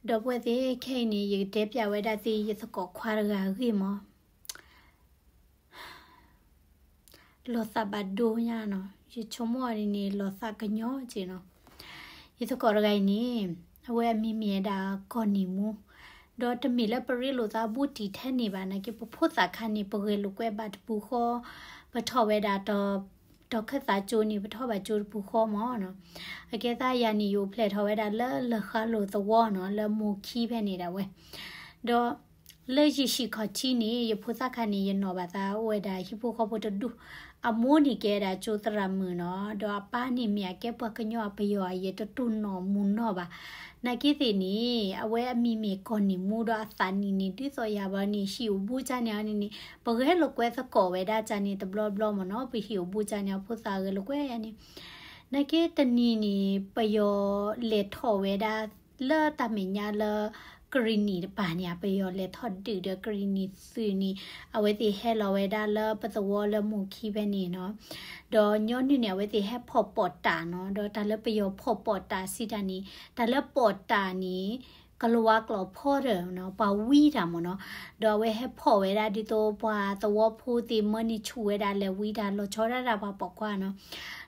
ဒီပုၢ်ဝဲၢ်သ့ၣ်, ခဲအံၤန့ၣ် ယကတဲပျးဝဲဒၣ်သု ယသကိးခွါတဂၤအဂ့ၢ်မး. လီၤသးဘၣ်ဒိညါနီၤ, ယဆိကမိၣ်ဒ်န့ၣ် လီၤသးကညီက့နီၤ. ယသကိးတဂၤအံၤန့ၣ် အဝဲအမံၤမ့ၢ်ဝဲဒၣ်ကီၢ်နံၤမူ, ဒီးတမ့ၢ်လၢပရ့လိာ်သးဘူးတံၢ်ထဲန့ၣ်ဘၣ်, နာ်က့ ပဖိသၣ်ခါန့ၣ် ပဂဲၤလိာ်ကွဲဘၣ်တပူၤဃီ, ပထီၣ်ဝဲဒၣ် တီၤခၢၣ်သးကၠိန့ၣ် ပထီၣ်ဘၣ်ကၠိတပူၤဃီမးနီၤ. အကဲသးယၤန့ၣ် ယအိၣ်ဖျဲၣ်ထီၣ်ဝဲဒၣ်လၢလၢၢ်ဃါလိာ်သဝီနီၤ, လၢမိၢ်ခံဖဲန့ၣ်ဒၣ်ဝဲ. ဒီးလၢယဟံၣ်ခီၣ်ထံးန့ၣ် ယဖိသၣ်ခါန့ၣ် ယနီၣ်ဘၣ်သးအိၣ်ဝဲဒၣ်ဟံၣ်ဖိဃီဖိတဒူၣ်, အမိၢ်န့ၣ်ကဲဝဲဒၣ်ကၠိသရၣ်မုၣ်နီၤ, ဒီးအပၢ်န့ၣ်မ့ၢ်အကဲပှၤကညီအပယီၤ ယတတိၢ်နီၣ်မုၢ်နီၣ်ဘၣ်. နာ်က့သ့ၣ်န့ၣ် အဝဲအမံၤမ့ၢ်ကီၢ်နံၤမူ ဒီးအသးနံၤန့ၣ် ဒ်သိးယၤဘျီန့ၣ် ဟံၣ်အိၣ်ဘူးကၢ်န့ၣ်အီၤန့ၣ်န့ၣ် ပဂဲၤလိာ်ကွဲသကိးဝဲဒၣ်ကၢ်န့ၣ် တဘျီဘျီမးနီၤ, ပဟံၣ်အိၣ်ဘူးကၢ်န့ၣ် အဖိသၣ်ဂဲၤလိာ်ကွဲယၤန့ၣ်. နာ်က့တနံၤန့ၣ် ပယီၤလဲၤထီၣ်ဝဲဒၣ် လၢတၢ်မဲာ်ညါလၢ ကရံၣ်နံၣ်တပၤန့ၣ် ပယီၤလဲၤထီၣ်ဒုးဒီးကရံၣ်နံၣ်သုးန့ၣ် အဝဲသ့ၣ်ဟဲလီၤဝဲဒၣ်လၢပသဝီလၢမိၢ်ခံဖဲန့ၣ်နီၤ. ဒီးညီနုၢ်န့ၣ် အဝဲသ့ၣ်ဟဲဖီၣ်ပီၣ်တၢ်နီၤ, ဒီးတၢ်လၢပယီၤဖီၣ်ပီၣ်တၢ်စံးတၢ်န့ၣ် တၢ်လၢပီၣ်တၢ်န့ၣ် ကလၤဝါကျိာ် portal နီၤ, ပှၤဝံတၢ်မးနီၤ. ဒီးအဝဲဟဲဖီၣ်ဝဲဒၣ်ဒ်သိးပှၤသဝီဖိသ့ၣ်မၢန့ၢ်ဆူၣ်ဝဲဒၣ်လဲၤဝံတၢ် လီၤဆီဒၣ်တၢ်ပှၤပိာ်ခွါနီၤ.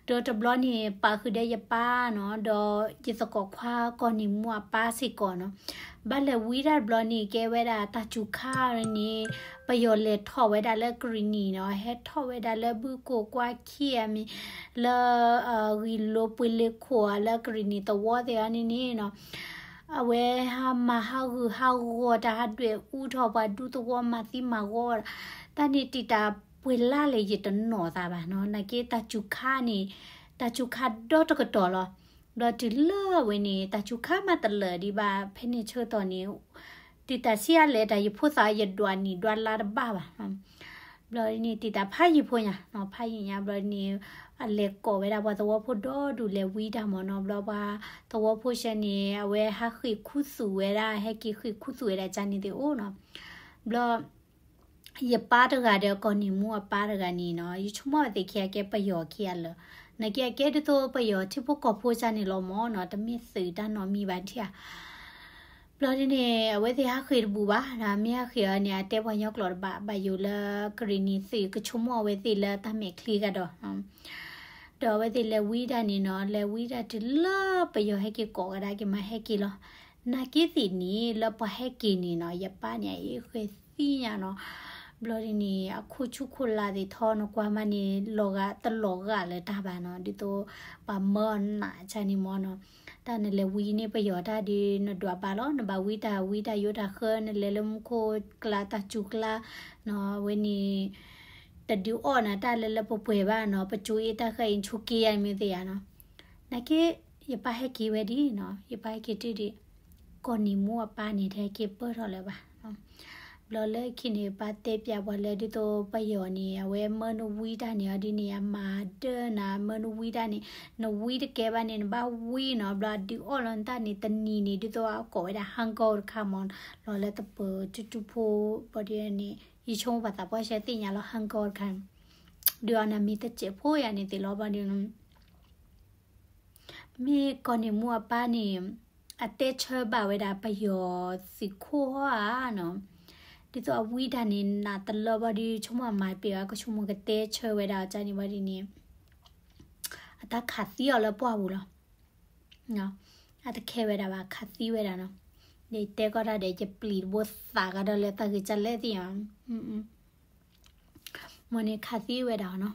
ဒီးတဘျီန့ၣ် ပာ်ဃုာ်ဒီးယပၢ်နီၤ, ဒီးယသကိးခွါကီၢ်နံၤမူအပၢ်စ့ၢ်ကီးနီၤ. ဘၣ်လဲၤဝံတၢ်တဘျီန့ၣ် ကဲဝဲဒၣ်တၢ်စူၤခါန့ၣ် ပယီၤလဲၤထီၣ်ဝဲဒၣ်လၢကရံၣ်နံၣ်နီၤ, ဟဲထီၣ်ဝဲဒၣ်လၢဘုၣ်ကိာ်ကွၢ်ခံအမံၤ လၢ ဂံၢ်လိပှ့ၤလ့ခိၣ်ဧါ လၢကရံၣ်နံၣ်သဝီသ့ၣ်အီၤန့ၣ်န့ၣ်နီၤ. အဝဲဟးမၤဟးဂူာ်ဟးဂီၤတၢ် ဟးဒွဲၣ်အူထီၣ်ပှၤဒူသဝီ မၤသံမၤဂီၤ, တၢ်န့ၣ်တံာ်တာ်ပှဲၤလါလဲၣ် ယတနီၣ်သးဘၣ်နီၤ. နာ်က့တၢ်စူၤခါန့ၣ် တၢ်စူၤခါဒီတကတီၢ်လီၤ. ဘျီတုၤလၢဝဲန့ၣ် တၢ်စူၤခါမးတလၢာ်ဒံးဘၣ် ဖဲန့ၣ်ဆၢကတီၢ်န့ၣ် တံာ်တာ်ဆံးအါလဲၣ် တၢ်ယဖိသၣ်ယဒွးနံၣ်ဒွးလါတဘၣ်ဘၣ်. ဘျီန့ၣ် တံာ်တာ်ဖးယံာ်ဖိညါ, ဖးယံာ်ညါဘျီန့ၣ် အလဲၤကိးဝဲဒၣ်ပှၤသဝီဖိဒီဒူၣ်လဲၤဝံတၢ်မးနီၤ. ဘျီပှၤသဝီဖိဆဲန့ၣ် အဝဲဟးဃ့ၢ်ခူသူၣ်ဝဲဒၣ် ဟဲက့ၤဃ့ၢ်ခူသူၣ်ဝဲဒၣ်ကၢ်န့ၣ်သ့ၣ်အိၣ်နီၤ. ဘျီ ယပၢ်တဂၤဒီးကီၢ်နံၤမူအပၢ်တဂၤန့ၣ်နီၤ, ယဆိကမိၣ်ဝဲသ့ၣ်ခံဂၤကဲပယီၤခံဂၤလၢာ်, နာ်က့အကဲဒ်သိးပယီၤထံဖိကီၢ်ဖိကၢ်န့ၣ်လီၤမးနီၤ, တမ့ၢ်သုးတၢ်နီတမံၤဘၣ်ထံၣ်ဧါ. ဘျီဒ်န့ၣ် အဝဲသ့ၣ်ဟးဃ့ၢ်တဘူၣ်ဘၣ်, မ့ၢ်ဟးဃ့ၢ်အီၤန့ၣ် အတဲပှၤကညီကျိာ်တဘၣ်, ဘၣ်ယိၣ်လၢကရံၣ်နံၣ်သုးကဆိကမိၣ်အဝဲသ့ၣ်လၢတၢ်မဲာ်ချံကဒီး ဒီးအဝဲသ့ၣ်လဲၤဝံတၢ်န့ၣ်နီၤ, လဲၤဝံတၢ်တုၤလၢပယီၤဟဲက့ၤကိးကဒါက့ၤမၤဟဲက့ၤလီၤ. နာ်က့သ့ၣ်န့ၣ် လၢပှၤဟဲက့ၤန့ၣ်နီၤ, ယပၢ်န့ၣ်အအ့ၣ်ဃဲၤသံညါနီၤ. ဘျီဒ်န့ၣ် အခိၣ်ဆူၣ်ခိၣ်လါသ့ၣ်ထီ နကွၢ်မးန့ၣ် လီၤဂာ်တလီၤဂာ်လၢၤတၢ်ဘၣ်နီၤ, ဒ်သိးပှၤမၢအီၤနးကၢ်န့ၣ်မးနီၤ. တၢ်နလဲၤဝံန့ၢ်ပယီၤတၢ်ဒီး နဒွးဘၣ်လီၤ, နဘၣ်ဝံတၢ်ဝံတၢ်ယိးတၢ်ဃၢ နလဲၤလၢမူခိၣ်ကျါတၢ်စူၤကျါနီၤ, အဝဲန့ၣ် တဒုးအီၣ်နၤတၢ်လၢလၢပှဲၤပှဲၤဘၣ်နီၤ, ပကၠိအ့ၣ်တၢ်ဃၢအ့ၣ်ဆူက့ယါမ့ၢ်သ့ၣ်ယါနီၤ. နာ်က့ ယပၢ်ဟဲက့ၤဝဲဒ်နီၤ, ယပၢ်ဟဲက့ၤတုၤဒံး, ကီၢ်နံၤမူအပၢ်န့ၣ် တဟဲက့ၤပၢၢ်ထီၣ်လၢၤဘၣ်. ဘျီလၢခံန့ၣ် ပၢ်တဲပျးပှၤလၢဒ်သိးပယီၤန့ၣ် အဝဲမၢနဝံတၢ်န့ၣ်အီၤဒ်န့ၣ် အမၤဒၢနၤ မၢနဝံတၢ်န့ၣ် နဝံတကဲဘၣ်န့ၣ် နဘၣ်ဝံနီၤ, ဘျီအဒုးအီၣ်လီၤနတၢ်န့ၣ် တနံၤန့ၣ် ဒ်သိးအကိးဝဲဒၣ် ဟၢကီတခါမး လီၤလၢသပၢၤတူၢ်တူၢ်ဖိ ဘျီဒ်န့ၣ် ယဆိကမိၣ်ပှၤသးပှၢ်ဆှၢသ့ၣ်ညါလီၤ ဟၢကီတခါ ဒုးအီၣ်နၤမ့ၢ်တစဲးဖိယါန့ၣ်သ့ၣ်လီၤ ဘျီဒ် မ့ၢ်ကီၢ်နံၤမူအပၢ်န့ၣ် အတဲဆၢဘၣ်ဝဲဒၣ်ပယီၤသုးခိၣ်ဧါနီၤ, ဒ်သိးအဝံတၢ်န့ၣ် နးတလၢဘျီဒ် ဆိကမိၣ်အမၤပ့ၤအီၤ ကဆိကမိၣ်ကတဲဆၢဝဲဒၣ်အီၤန့ၣ် ဘျီဒ်န့ၣ် အတၢ်ခးသံအီၤလၢပှၢ်ပူၤလီၤ. အတခဲဝဲဒၣ်ဘၣ် ခးသံဝဲဒၣ်နီၤ, ဒီးယတဲကီးတၢ်ဒီး ယပျံၤတဘိသးကဒီးလၢတၢ်ဂ့ၢ်ကလဲၣ်သ့ၣ်ညါ မ့ၢ်န့ၣ်ခးသံဝဲဒၣ်နီၤ.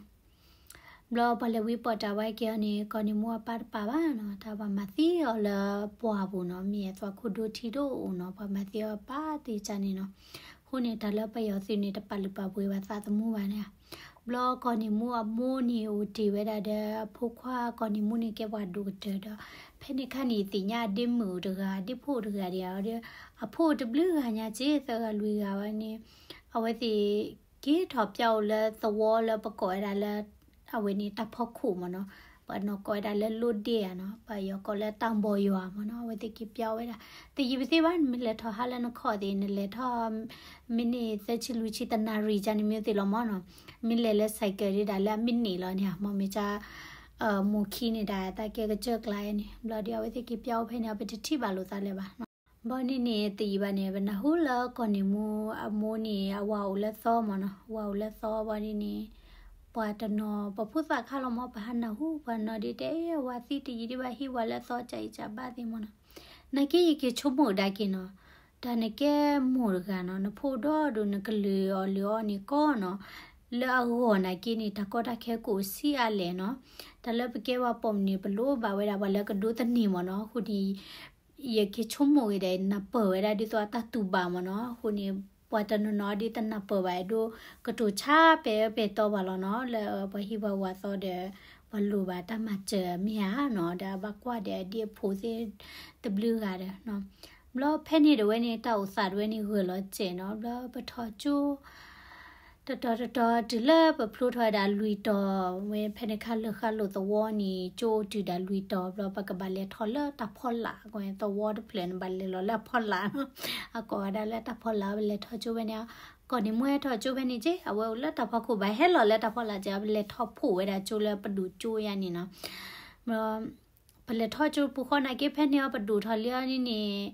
ဘျီပှၤလဲၤဝံပိာ်တၢ်ဝဲက့ၤအီၤန့ၣ် ကီၢ်နံၤမူအပၢ်တပာ်ဘၣ်နီၤ, တၢ်ပှၤမၤသံအီၤလၢပှၢ်ပူၤနီၤ, မ့ၢ်အသွၣ်ခိၣ်ဒိထံဒိၣ်အိၣ်နီၤ, ပှၤမၤသံအီၤပာ်သ့ၣ်ကၢ်န့ၣ်နီၤ. အဃိန့ၣ် တၢ်လၢပယီၤသုးန့ၣ် တပာ်လုၢ်ပာ်ပှ့ၤဘၣ်သးသမူဘၣ်န့ၣ်ဧါ. ဘျီကီၢ်နံၤမူအမိၢ်န့ၣ်အိၣ်တ့ၢ်ဝဲဒၣ်ဒီး အဖိခွါကီၢ်နံၤမူန့ၣ်ကဲပှၤဒိၣ်ကတၢၢ်ဒီး ဖဲန့ၣ်ခါန့ၣ် သ့ၣ်ညါအဒ့မုၣ်တဂၤ အဒ့ဖိတဂၤဒီး အဖိတဘျုးဂၤညါက့ သၢဂၤလွံၢ်ဂၤဝဲန့ၣ် အဝဲသ့ၣ်က့ၤထီၣ်ပၠီအိၣ်လၢသဝီလၢပကိးဝဲဒၣ်လၢ အဝဲန့ၣ်တၢ်ဖီခိၣ်မ့ၢ်နီၤ, ပှၤနီၢ်ကိးဝဲဒၣ်လၢလိၣ်ဒ့ဧါနီၤ, ပယီၤကိးလၢတၢ်ဘီယွၤမ့ၢ်နီၤ, အဝဲသ့ၣ်က့ၤပၠီဝဲဒၣ် တယံာ်ပသ့ၣ်ဘၣ် နမ့ၢ်လဲၤထီၣ်ဟးလၢနခီၣ်သ့ၣ် နလဲၤထီၣ် မ့ၢ်န့ၢ်သၢဆံလွံၢ်ဆံတနၣ်ရံၣ်ကၢ်န့ၣ်မ့ၢ်သ့ၣ်လီၤမ့ၢ်နီၤ, မ့ၢ်လဲၤလၢ cycle ဒ်ဒၣ်လၢအမ့ၢ်န့ၢ်လီၤန့ၣ် မ့ၢ်မ့ၢ်ကၢ် မိၢ်ခံန့ၣ်ဒၣ် တၢ်ကဲကစၢၢ်ကျါန့ၣ် ဘျီဒီးအဝဲသ့ၣ်က့ၤပၠီအိၣ်ဖဲန့ၣ် ပတထံၣ်ဘၣ်လိာ်သးလၢၤဘၣ်နီၤ. ဘီန့ၣ်န့ၣ် တယံာ်ဘၣ်န့ၣ် ပနၢ်ဟူလၢကီၢ်နံၣ်မူအမိၢ်န့ၣ် အဝၤအိၣ်လၢသီမ့ၢ်နီၤ, အဝၤအိၣ်လၢသီဘီန့ၣ်န့ၣ် ပှၤတနီၤ ပဖိသၣ်ခါလီၤမ့ၢ် ပဟးနၢ်ဟူ ပှၤနီၤဒ်တဲ အဝၤသံတယံာ်ဒံးဘၣ် ဟံးဝၤလၢသီ ကၢ်အံၤကၢ်ဘၣ်သ့ၣ်မ့ၢ်နီၤ. နာ်က့ယက့ၤဆိကမိၣ်ကဒါက့ၤနီၤ, တၢ်နကဲမိၢ်တဂၤနီၤ နဖိဒီဒိၣ် နကလုာ်အီၤလုာ်အီၤန့ၣ်ကီနီၤ, လၢအဂီၢ်နာ်က့န့ၣ် တၢ်ကီတၢ်ခဲကအိၣ်ဆံးအါလဲၣ်နီၤ. တၢ်လၢပကဲပှၤပိာ်မုၣ်န့ၣ် ပလိၣ်ဘၣ်ဝဲဒၣ်ပှၤလၢကဒိးသန့ၤမ့ၢ်နီၤ. အဃိန့ၣ် ယက့ၤဆိကမိၣ်ဂ့ၤဒီး နၢ်ပၢၢ်ဝဲဒၣ်ဒ်သိးအတၢ်တူၢ်ဘၣ်မ့ၢ်နီၤ. အဃိန့ၣ် ပှၤတနီၤနီၤဒ်တနၢ်ပၢၢ်ဘၣ် အဲၣ်ဒိးကတိၤဆါပဲာ်ပဲာ်တီပှၤလီၤနီၤ. လၢပှၤဟံးပှၤဝၤသီဒီး ပှၤလိၣ်ဘၣ်တၢ်မၤစၢၤမ့ၢ်ဧါနီၤ, ဒီးအဘၣ်ကွၢ်ဒီးအဒ့အဖိသ့ၣ်တဘျုးဂၤဒီး ဘျီဖဲန့ၣ်တဝဲန့ၣ် တၢ်အိၣ်သးတဝဲန့ၣ်ဂၢၢ်လီၤစဲးနီၤ. ဘျီပထီၣ်ကၠိ တတီၤတတီၤ တုၤလၢပဖျိထီၣ်ဝဲဒၣ်လွံၢ်တီၤ, ဝဲဖဲန့ၣ်ခါလၢဃၣ်လိာ်သဝီန့ၣ် ကၠိအိၣ်တုၤဒၣ်လွံၢ်တီၤ, ဘျီပကဘၣ်လဲၤထီၣ်လၢတၢ်ဖီလာ်, သဝီတဖျၢၣ်န့ၣ် ဘၣ်လဲၤလီၤလၢအဖီလာ်နီၤ. အကိးဝဲဒၣ်လၢတၢ်ဖီလာ် ပလဲၤထီၣ်ကၠိဖဲန့ၣ်, ကီၢ်နံၣ်မူဟဲထီၣ်ကၠိဖဲန့ၣ်က့, အဝဲအိၣ်လၢတၢ်ဖီခိၣ် ဘၣ်ဟဲလီၤလၢတၢ်ဖီလာ်က့, ပလဲၤထီၣ်ဖှိၣ်ဝဲဒၣ်ကၠိလၢပဒိၣ်ကၠိယါန့ၣ်နီၤ. ပလဲၤထီၣ်ကၠိပူၤဃီနာ်က့ ဖဲန့ၣ်အီၤ ပဒိၣ်ထီၣ်လံအီၤန့ၣ်န့ၣ်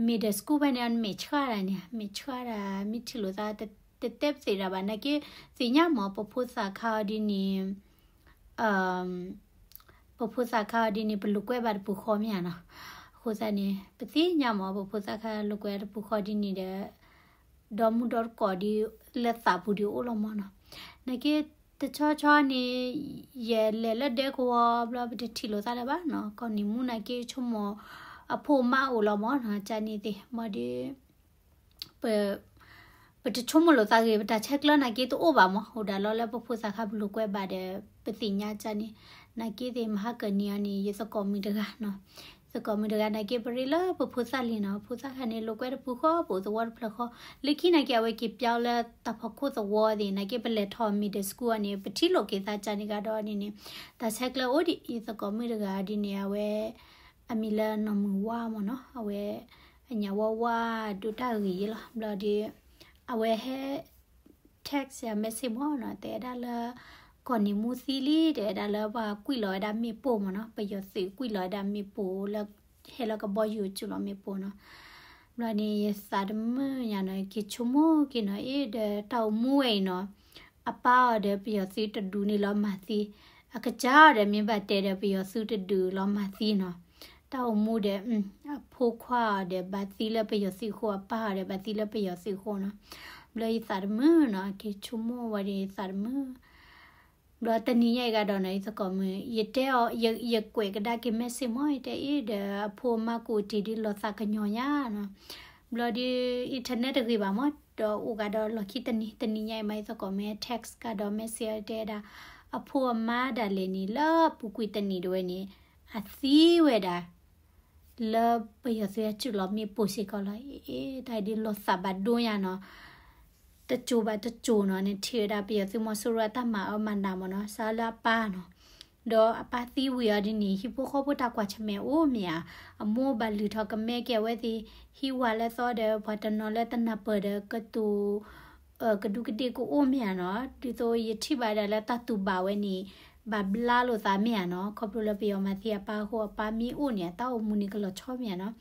middle school ဖဲန့ၣ်အီၤ မဲာ်ဆှးဒၣ်န့ၣ်, မဲာ်ဆှးဒၣ် မ့ၢ်ထံၣ်လိာ်သး တတဲပသ့ၣ်တၢ်ဘၣ်နာ်က့, သ့ၣ်ညါမ့ၢ် ပဖိသၣ်ခါအီၤဒ်န့ၣ် ပဖိသၣ်ခါအီၤဒ်န့ၣ် ပလိာ်ကွဲဘၣ်တပူၤဃီမ့ၢ်ဧါနီၤ. အဃိသတးန့ၣ် ပသ့ၣ်ညါမ့ၢ် ပဖိသၣ်ခါလိာ်ကွဲတပူၤဃီဒ်န့ၣ်ဒီး ဒီမုၢ်ဒီတကိးဒ်လၢသးပူၤဒ်အိၣ်လီၤမ့ၢ်နီၤ. နာ်က့ တဆီဆီန့ၣ် ယလဲၤလၢဒဲကဝီၤဘျီ ပတထံၣ်လိာ်သးလၢၤဘၣ်နီၤ. ကီၢ်နံၣ်မူနာ်က့ ဆိကမိၣ် အဖိအမါအိၣ်လီၤမ့ၢ်နီၤ, ကန့ၣ်သ့ၣ်မ့ၢ်ဒီး ပ ပတဆိကမိၣ်လိာ်သးဂ့ၤ, ပတၢ်ဆဲးကျၢနာ်က့တအိၣ်ဘၣ်မ့ၢ်, အိၣ်ဒၣ်လီၤလၢပဖိသၣ်ခါပလိာ်ကွဲဘၣ်ဒီး ပသ့ၣ်ညါကန့ၣ်. နာ်က့သ့ၣ် မဟါကၢၢ်နံၤအီၤန့ၣ် ယသကိးမုၣ်တဂၤနီၤ, ယသကိးမုၣ်တဂၤနာ်က့ ပရ့လၢပဖိသၣ်လံနီၤ, ဖိသၣ်ခါန့ၣ် လိာ်ကွဲတပူၤဃီ ပအိၣ်သဝီတဖျၢၣ်ဃီ, လၢခံနာ်က့ အဝဲက့ၤပျီလၢတၢ်ဖီခိၣ်သဝီသ့ၣ် နာ်က့ ပလဲၤထီၣ် middle school အီၤန့ၣ် ပထံၣ်လိာ်က့ၤသးကန့ၣ်ကဒီးန့ၣ်န့ၣ်, တၢ်ဆဲးကျၢအိၣ်ဒံး ယသကိးမုၣ်တဂၤဒ်န့ၣ် အဝဲ အမံၤလၢနီၢ်မုၢ်ဝါမ့ၢ်နီၤ, အဝဲ အညၣ်ဝါဝါဒိၣ်တၢ်ဂ့ၤယဲလီၤ. ဘျီဒီး အဝဲဟဲ text ယၤ message မ့ၢ်နီၤ, တဲဒၣ်လၢ ကီၢ်နံၣ်မူသံလံ, တဲဒၣ်လၢပှၤကွံာ်လီၤဝဲဒၣ်မ့ၣ်ပိၢ်မ့ၢ်နီၤ, ပယီၤသုးကွံာ်လီၤဝဲဒၣ်မ့ၣ်ပိၢ်လၢ ဟဲလၢကဘီယူၤစူၤလီၤမ့ၣ်ပိၢ်နီၤ. ဘျီန့ၣ် ယသးတမုာ်ညါနီၤ, က့ၤဆိကမိၣ်က့ၤနီၤ, အ့ ဒီးတၢ်အိၣ်မူဝဲအံၤနီၤ အပၢ်အီၤဒီးပယီၤသုးတဒူၣ်န့ၣ်လီၤမၤသံ, အကစၢ်အီၤဒီးမ့ၢ်ဘၣ်တဲဒီးပယီၤသုးတဒူၣ်လီၤမၤသံနီၤ. တၢ်အိၣ်မူဒီး အဖိခွါအီၤဒီးဘၣ်သံလၢပယီၤသုးအဃိ, အပၢ်အီၤဒီးဘၣ်သံလၢပယီၤသုးအဃိနီၤ. ဘျီယသးတမုာ်နီၤ, က့ၤဆိကမိၣ်ဝဲဒီးယသးတမုာ် ဘျီတနံၤညါအံၤကဒီးနီၤ, ယသကိးမုၣ် ယတဲအီၤ, ယကွဲးကဒါက့ၤ message မ့ၢ် ယတဲအ့ ဒီးအဖိအမါကအိၣ်တ့ၢ်ဒ်လီၤသးကညီၤညါနီၤ. ဘျီဒီး internet တဂ့ၤဘၣ်မ့ၢ်, ဒီးအိၣ်ကဒီးလီၢ်ခံတနံၤ, တနံၤညါအံၤမး ယသကိးမုၣ် text ကဒီး message တဲဒၣ် အဖိအမါဒၣ်လဲာ်န့ၣ် လၢအပူၤကွံာ်တနံၤတဝဲန့ၣ် အသံဝဲဒၣ် လၢပယီၤသုးအစုၣ်လီၤမ့ၣ်ပိၢ်စ့ၢ်ကီးလီၤ. အ့ တၢ်ဒ်လီၤသးဘၣ်ဒိညါနီၤ, တစိၤဘၣ်တစိၤနီၤ, နထံၣ်ဝဲဒၣ်ပယီၤသုးမီၤစိရိၤအတၢ်မၤအၢမၤနးမ့ၢ်နီၤ, စးလၢအပၢ်နီၤ, ဒီးအပၢ်သံဝံၤအီၤဒ်န့ၣ် ဟံၣ်ဖိဃီဖိတၢ်ကွၢ်ဆၢၣ်မဲာ်အိၣ်မ့ၢ်ဧါ, အမိၢ်ဘၣ်လုၢ်ထီၣ်ကမဲက့ၤအဝဲသ့ၣ် ဟံးဝၤလၢသီဒီး ပှၤတနီၤလၢတနၢ်ပၢၢ်ဒီးကတိၤ ကဒူးကဒ့ၣ်ကအိၣ်မ့ၢ်ဧါနီၤ, ဒ်သိးယထံၣ်ဘၣ်ဒၣ်လၢတၢ်တူၢ်ဘၣ်ဝဲန့ၣ် ဘၣ်ဘျါလိာ်သးမ့ၢ်ဧါနီၤ, ခီဖျိလၢပယီၤမၤသံအပၢ်အဃိ အပၢ်မ့ၢ်အိၣ်န့ၣ် အတၢ်အိၣ်မူန့ၣ်ကလီၤဆီမ့ၢ်ဧါနီၤ.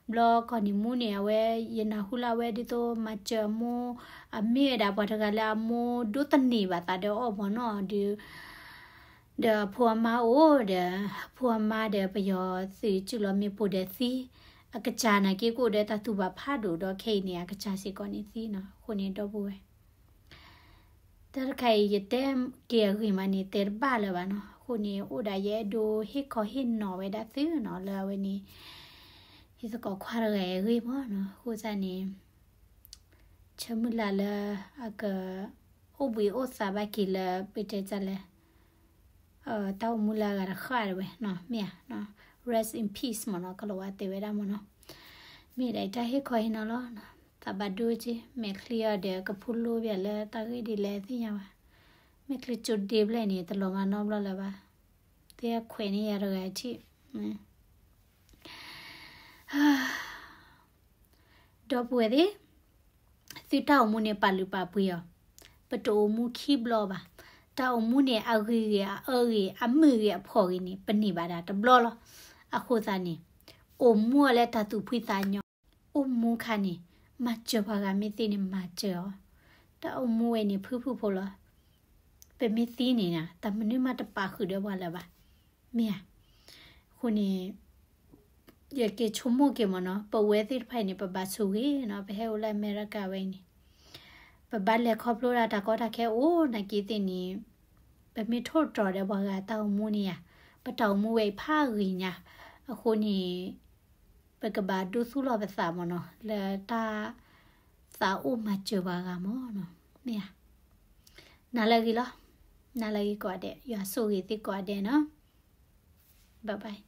ဘျီကီၢ်နံၣ်မူန့ၣ် အဝဲ ယနၢ်ဟူလၢအဝဲဒ်သိးမၤစၢၤအမိၢ်, အမ့ၢ်ဝဲဒၣ်ပှၤတဂၤလၢအမိၢ်ဒိးသန့ၤဘၣ်သးဒီးအီၤမ့ၢ်နီၤ, ဒီး ဒီးအဖိအမါအိၣ်ဒီး အဖိအမါဒီးပယီၤသုးစုၣ်လီၤမ့ၣ်ပိၢ်ဒီးသံ, အကစၢ်နာ်က့ကအိၣ်ဒီးတၢ်တူၢ်ဘၣ်ဖးဒိၣ်ဒီးခဲအံၤန့ၣ် အကစၢ်စ့ၢ်ကီးန့ၣ်သံနီၤ, အဃိန့ၣ်ဒီပုၢ်ဝဲၢ် တၢ်တခါအံၤ ယတဲက့ၤအဂ့ၢ်မးန့ၣ် တဲတဘၣ်လၢၤဘၣ်နီၤ, အဃိန့ၣ် အိၣ်ဒၣ်ယအဲၣ်ဒိးဟ့ၣ်ခီဟ့ၣ်နီၤဝဲဒၣ်သုနီၤ, လၢအဝဲန့ၣ် ယသကိးခွါတဂၤအံၤအဂ့ၢ်မးနီၤ, အဃိသတးန့ၣ် ဆၢမုၢ်လၢ်လၢ အက အိၣ်ဘှံးအိၣ်သါဘၣ်က့ၤလၢ ပတဲတၢ်လဲၣ် တၢ်အိၣ်မူလၢအဂၤတဃၣ်တဝဲနီၤ, မ့ၢ်ဧါ, rest in peace မ့ၢ်နီၤ, ကလီၤဝါတဲဝဲဒၣ်မ့ၢ်နီၤ, မ့ၢ်ဒၣ်အံၤတၢ်ဟ့ၣ်ခီဟ့ၣ်နီၤလီၤ, သးဘၣ်ဒိက့ၤ, မဲာ်ချံအီၤဒီးကဖူလိဘၣ်လၢတၢ်ဂ့ၢ်ဒ်လဲၣ်သ့ၣ်ညါဘၣ်, မဲာ်ချံကၠိဒ့ဘျဲၣ်န့ၣ် တလီၤမၢ်နီတဘျီလၢၤဘၣ်, သ့ၣ်ခွဲးန့ၢ်ယၤတဂၤထံၣ် ဒီပုၢ်ဝဲၢ်သ့ၣ်, သုတၢ်အိၣ်မူန့ၣ်ပာ်လုၢ်ပာ်ပှ့ၤအီၤ, ပတအိၣ်မူခံဘျီဘၣ်, တၢ်အိၣ်မူန့ၣ်အဂ့ၤဂ့ၤအအၢဂ့ၤအမုာ်ဂ့ၤအဖှီၣ်ဂ့ၤန့ၣ် ပန့ၢ်ဘၣ်ဒၣ်တဘျီလီၤ, အဃိသတးန့ၣ် အိၣ်မူအီၤလၢတၢ်သူၣ်ဖှံသးညီ, အိၣ်မူခါန့ၣ် မၤစၢၤပှၤဂၤမ့ၢ်သ့န့ၣ် မၤစၢၤအီၤ, တၢ်အိၣ်မူဝဲန့ၣ် ဖုၣ်ဖုၣ်ဖိလီၤ. ပမ့ၢ်သံန့ၣ် တၢ်မနုၤမးတပာ်ဃုာ်ဒီးပှၤလၢၤဘၣ်. မ့ၢ်ဧါ. အဃိန့ၣ် ယက့ၤဆိကမိၣ်က့ၤမ့ၢ်နီၤ, ပဝဲသ့ၣ်တဖၣ်အံၤန့ၣ် ပဘၣ်ဆိၣ်ဂ့ၤနီၤ, ပဟဲအိၣ်လၢအမဲရကၤဝဲအံၤန့ၣ် ပဘၣ်လဲၤခီဖျိဒၣ်တၢ်ကီတၢ်ခဲအိၣ်နာ်က့သ့ၣ်န့ၣ်, ပမ့ၢ်ထိၣ်တြီၤဒီးပှၤဂၤတၢ်အိၣ်မူန့ၣ်ဧါ, ပတၢ်အိၣ်မူဝဲအံၤဖးဂ့ၤညါ, အဃိန့ၣ် ပကဘၣ်ဒိသူၣ်လီၤပသးမ့ၢ်နီၤ, လၢတၢ်သးအိၣ်မၤစၢၤပှၤဂၤမ့ၢ်နီၤ, မ့ၢ်ဧါ. နၤလၢအဂ့ၤလီၤ, နၤလၢအဂ့ၤကိးဂၤဒဲး, ယွၤဆိၣ်ဂ့ၤသုကိးဂၤဒဲးနီၤ, bye bye.